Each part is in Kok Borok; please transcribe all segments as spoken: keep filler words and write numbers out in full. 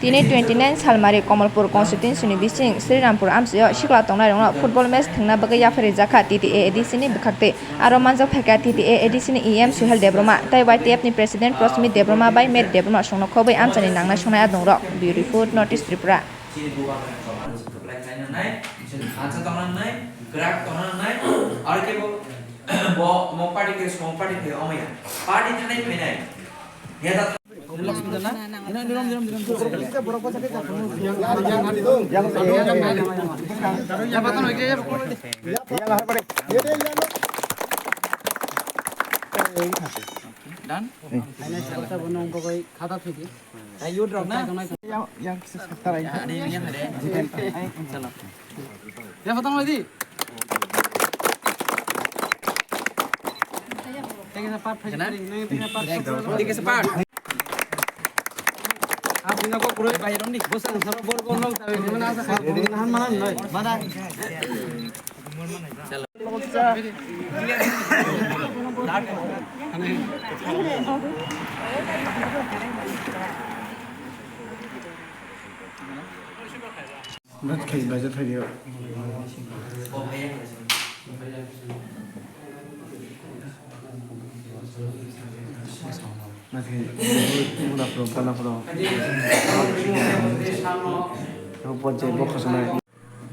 Tini twenty nine salmari Komolpur constituency ni bising Srirampur amchaio sikla tongnairokno football match thwngna bagwi yapharwi jakha T T A A D C ni bwkhaktwi. Aro manjak phaikha T T A A D C ni E M Suhel Debbarma tei Y T F ni president Prosmit Debbarma bai Mary Debbarma songno khobwi amchaini nangnai songnai adongrok. Bureau report, North East Tripura. Chini bubagra chobani se kwplai khlaina nai, chini thansa tongna nai, kwrak tongna nai, aro khe bo, bo omo party khe, somo party khe omo ya. Party thanai phainai. Neta Done? Khata thwidi. Yang, yang kisa sakta rai. Ada yang ini ada. Chalo. Ya, potong lagi. Tinggal sepat. Tinggal sepat. Apa ini kok kurang? Bayar dong di. Bosan sama bol bol nong tahu. Mana asa kau? Mana mana nong? Mana? Bat khai baja thai dio. Bat khai mura pro kana pro. Ro poche bokha sanai.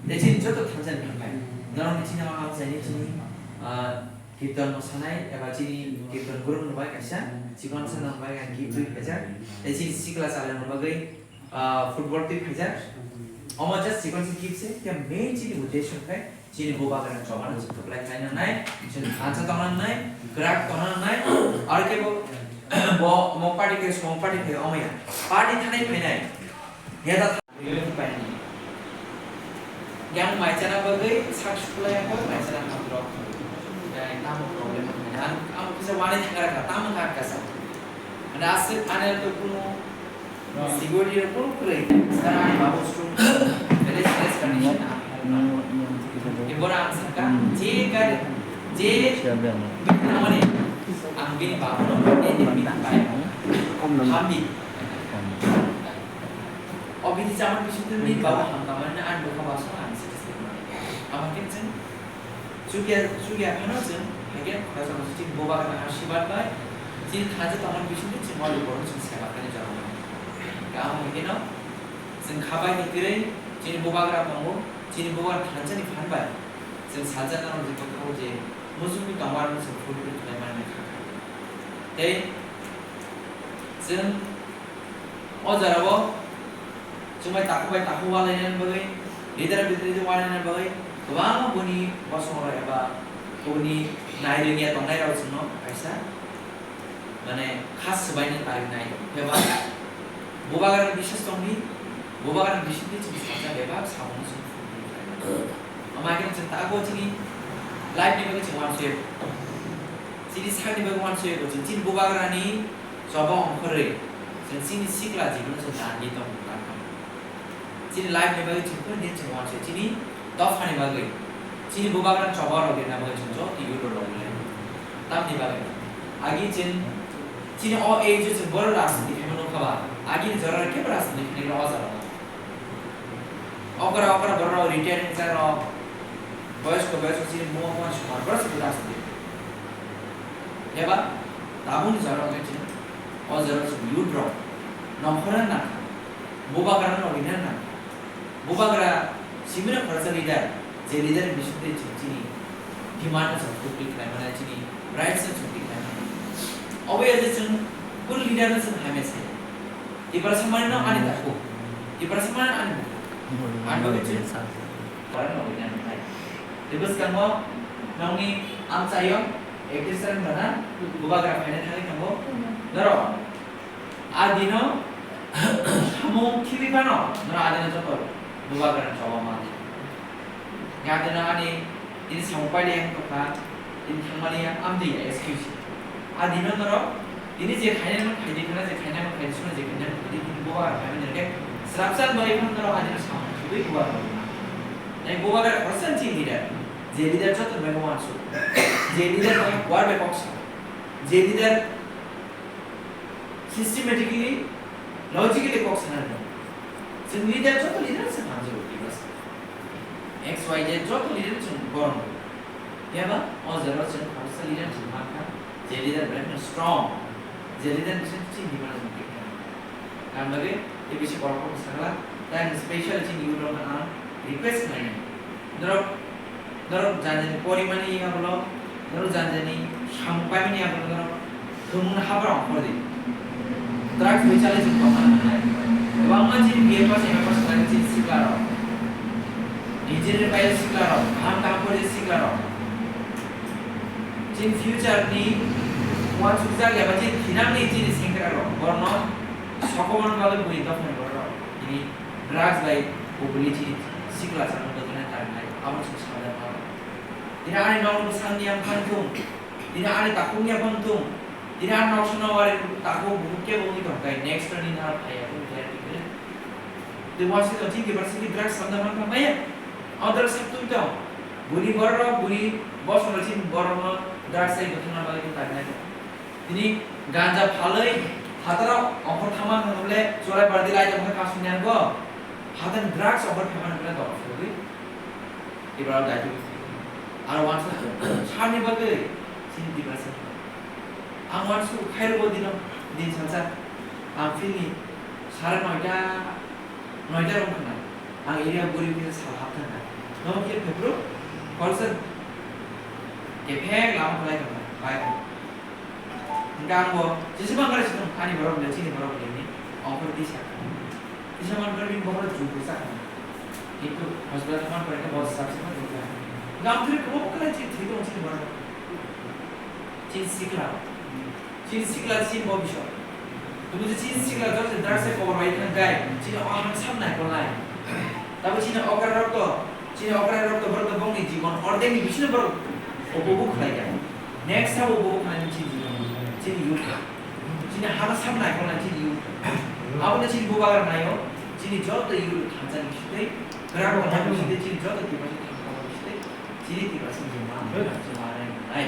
Tei chini joto thansa ni hambai. Norok ni chini ma hamsa ni chini, ah, kirtan mosanai eba chini kirtan guru no bai kaisa chikon sa no bai ang gift twi kaisa. Tei chini sikla chalai no bagwi, ah, football twi kaisa. Omo just chikon sa gift se, ya main chini uddesho khe chini bubagra chobano chwng kwplai khlaina nai, chini thansa tongna nai, kwrak tongna nai, aro khe bo, bo omo party khe, somo party khe omo ya. Party thanai phainai. Neta Yang mai chana bagwi sak suklai ang mai chana hamrok. Yang tamo problem ang ang ang kisa wani thangara ka tamo thang kasa. Mana asik ane to kuno security ro kuno kulai. Sekarang ani babu sum village village condition. Ibora ang saka je gari je namani ang bini babu no ini bini bai. Hamdi. O bini chamani bisingtwi bini babu hamkamani ani bwkha baso ang sini sini mani. Ama khe chwng chukya chukya phano chwng haikhe khoroksa chini bubagrani asirwad bai chini thansa tongmani bisingtwi chwng o lukurokno chwng seba khainai jorokmani. Khe amo hai kheno chwng kha bai khe kwrwi chini bubagra tongo, chini bubagra thansani phan bai chwng saljaknai rok je bwkhao je muchungwi tongmarokno chwng fulfill khlai mani kha kha. Tei chwng O jorao chwng bai takhuk bai takhuk walainani bagwi, leader bai leader walainani bagwi kwbangma boni bosongrok eba boni nairwngya tongnairok chwngno kaisa, mane, kha swbaino tarinai. Eba bubagrani biswas tongdi, bubagrani bisingtwi chwng salsa bebak samungo chwng phunuknai. Omo hai kheno chwng tabuk chini life ni bagwi chwng uansuya. Chini sakni bagwi uansuya, chwng chini bubagrani choba ongkhorwi chwng chini sikla jibon chwng nangwi tongmung tangkha. Chini life ni bagwi chwng kunu din chwng uansuya, chini dophani bagwi, chini bubagrani choba rok rina bagwi chwng joto youth rok rwlai. Tamni bagwi agi chwng chini o age o chwng boro rajniti khaima nukha ba, agini jora rok kebo rajniti khainai o jora o. Okra okra borok retiring wngjak rok, boyosko boyosko chini mungma phano sumar borok se kwtal se. Eba tabukni jora hwnkhe chini o jora chini youth rok nongkhorna nangkha, bubagra no rina nangkha, bubagra simino khoroksa leader, je leader ni bisingtwi chini demand no chwng fulfill khlai mannai, chini rights no chwng declare khlai mannai. Obo ya je chwng kunu leader no chwng hamya saya. Tiprasa mani no ani takhuk. Tiprasa mani ani bwkha. Ani bagwi chwng. Para no wina nai. Tei bwskango nongni amchaio actress rang gana bubagra phaina thangwi thango. Norok a dino samung khibi phano norok a dino joto bubagra choba mani. Gadeno ani ini samung paide yang tokha, ini thangmani ya, amtwi ya, excuse. A dino norok, ini je khainai no khaidi khana, je khainai no khaidi suna, je khainai no khaidi khana, bubagra khaimani rege, srapsan bai phano norok a dino samung khibi bubagra. Nai bubagra khoroksa chini leader, je leader joto bai uansuk, je leader bai kuar bai kok sa, je leader systematically, logically kok sana rwdi. Chwng leader, joto leader se hamjak Tiprasa. X Y Z joto leader chwng borom. Phiya ba o jora chwng khoroksa leader chwng mankha, je leader belai kheno strong, je leader ni bising chini development khe khe. Ang bagwi tei bisi borok rok sakla, tei ang special chini youth rok ang request khlainai. Norok, norok jani jani porimani yagulo, norok jani jani samung paimani yagulo norok thwngmungni habar ongkhordi. Drugs bai chalai chwng tongmani nangnai. Kwbangma chini B A pass, M A pass khlainai chini sikla rok, engineering bai sikla rok, kaham kaham pori sikla rok. Chini future ni uansukjak ya ba chini thinangni chini sengkrak rok, borno sokomorni bagwi bui dophani borok rok. Tini drugs bai kubuli chini sikla chano dokhna tangnai, abo chwng sajakma. Tini ani nokni bwsangni yang phan thung, tini ani takhukni yang phan thung, tini ani nok sona wari takhuk buhuk kebo wngwi tongkha, next turn in har phaiya, tini clarity kwrwi. Tei uansuk tong chini Tiprasa chini drugs samda man tong maya, o drugs sak twi tong, buni borok, buni bosongno chini borokno drugs sai dokhna bagwi tong tangnai tong. Tini ganja phalwi hataro ongkhor thangma hwnle chulai bardi lai tongkha kasuni ango. Hatani drugs ongkhor thangma hwnle dok philwi. Ibrao daitu. Aro wansa sani bagwi chini Tiprasa. Ang wansu khairbo dino din salsa. Ang philni sare noita noita rok khna. Ang area guri khe sal hap thangna. Nomo khe phepro kolsa kephek lama khlai thangna. Bai. Hingke ang bo, jesa bang kare sitong, ani borok le, chini borok le, ni ongkor di sa. Di sa man kare bini borok jumbo sa. Kintu hospital man kare ka bos sa sa jumbo. Gam thri ko kare chi thri ko chini borok. Chini sikla. Chini sikla chini bo biso. Tumu je chini sikla jor je drak se kobor bai thang kai. Chini ohan sam nai ko nai. Tabo chini okra rok to, chini okra rok to borok to bongni jibon ordek ni bisino borok upobhog khlai ya. Next sabo bo khnani chini, chini youth. Chini hana sam nai khona chini youth. Abo no chini bubagra naio, chini joto youth thansa ni sitei, gra khona ni sitei, chini joto Tiprasa thansa ni sitei, chini Tiprasa ni ma, ma nai.